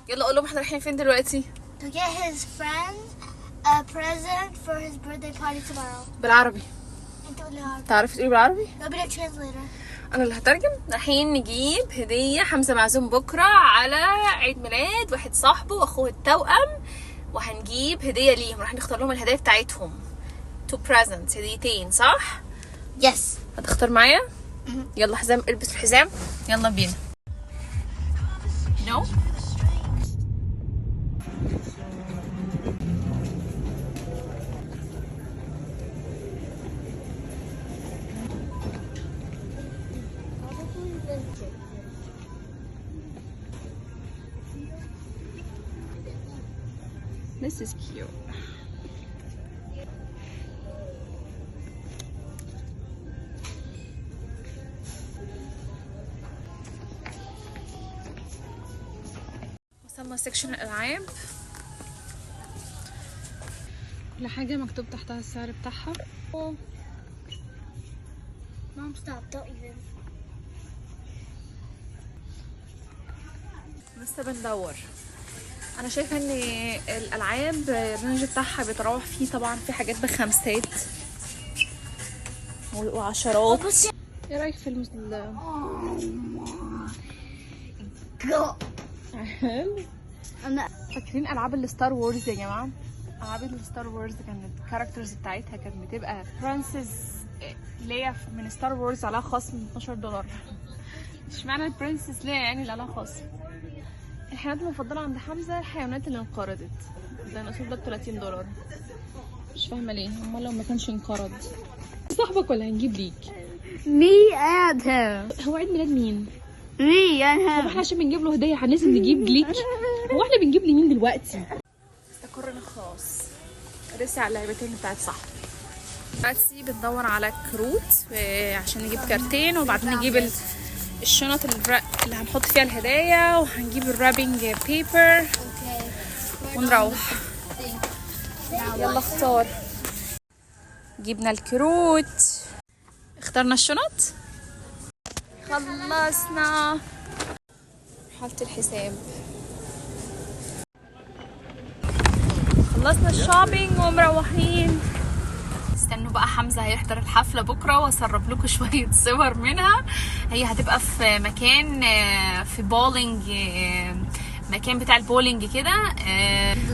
يلا قول لهم احنا رايحين فين دلوقتي. To get his friend a present for his birthday party tomorrow. بالعربي. انت قولي عربي. تعرفي تقولي بالعربي؟ I'll be the translator. انا اللي هترجم. رايحين نجيب هديه، حمزة معزوم بكره على عيد ميلاد واحد صاحبه واخوه التوأم، وهنجيب هديه ليهم، راح نختار لهم الهدايا بتاعتهم. two presents، هديتين، صح؟ Yes. هتختار معايا؟ يلا حزام، البس الحزام، يلا بينا. No. This is cute. وصلنا section الألعاب. كل حاجة مكتوب تحتها السعر بتاعها. Mom, stop. Don't even. لسه بندور. انا شايفه ان الالعاب ال range بتاعها بيتراوح فيه، طبعا في حاجات بخمسات وعشرات. بصي. ايه رأيك في Go. حلو. I'm not. فاكرين العاب ال Star Wars يا جماعة؟ العاب ال Star Wars كانت ال characters بتاعتها كانت بتبقى Princess Leia من Star Wars عليها خصم 12 دولار. اشمعنى ال Princess Leia يعني اللي عليها خصم؟ الحيوانات المفضلة عند حمزة الحيوانات اللي انقرضت. الديناصور ده ب 30 دولار، مش فاهمه ليه، امال لو ما كانش انقرض. صاحبك ولا هنجيب ليك؟ Me and him. هو عيد ميلاد مين؟ Me and هو him. احنا عشان بنجيب له هديه لازم نجيب ليك؟ هو احنا بنجيب لمين دلوقتي؟ استقرنا خلاص، لسه على اللعبتين بتاعت صاحبي. دلوقتي بندور على كروت عشان نجيب كارتين، وبعدين نجيب الشنط اللي هنحط فيها الهدايا، وهنجيب ال wrapping paper Okay. ونروح. يلا اختار. جبنا الكروت، اخترنا الشنط، خلصنا حالة الحساب، خلصنا ال shopping ومروحين. استنوا بقى، حمزة هيحضر الحفلة بكرة واسرب لكم شوية صور منها. هي هتبقى في مكان في بولينج، مكان بتاع البولينج كده.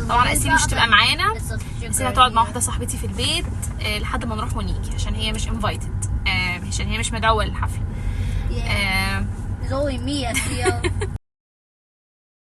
طبعا اسيل مش هتبقى معانا، اسيل هتقعد مع واحدة صاحبتي في البيت لحد ما نروح ونيجي، عشان هي مش invited، عشان هي مش مدعوة للحفلة. Yeah. It's only me, Asio.